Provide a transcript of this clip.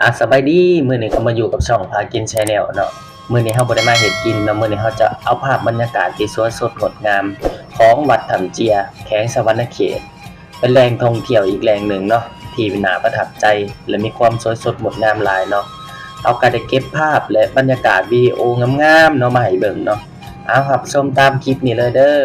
ອາ ສະບາຍດີ ມື້ນີ້ກໍມາຢູ່ກັບຊ່ອງພາກິນ Channel ເນາະ. ມື້ນີ້ເຮົາບໍ່ໄດ້ມາເຮັດກິນເນາະ, ມື້ນີ້ເຮົາຈະເອົາພາບບັນຍາກາດທີ່ສວຍສົດງົດງາມຂອງວັດຖ້ຳເຈຍ ແຂວງສະຫວັນນະເຂດ ເປັນແຫຼ່ງທ່ອງທ່ຽວອີກແຫຼ່ງໜຶ່ງເນາະ ທີ່ໜ້າປະທັບໃຈ ແລະ ມີຄວາມສວຍສົດງົດງາມຫຼາຍເນາະ. ເຮົາກໍໄດ້ເກັບພາບ ແລະ ບັນຍາກາດວິດີໂອງາມໆເນາະ ມາໃຫ້ເບິ່ງເນາະ. ເອົາ ຮັບຊົມຕາມຄລິບນີ້ເລີຍເດີ້.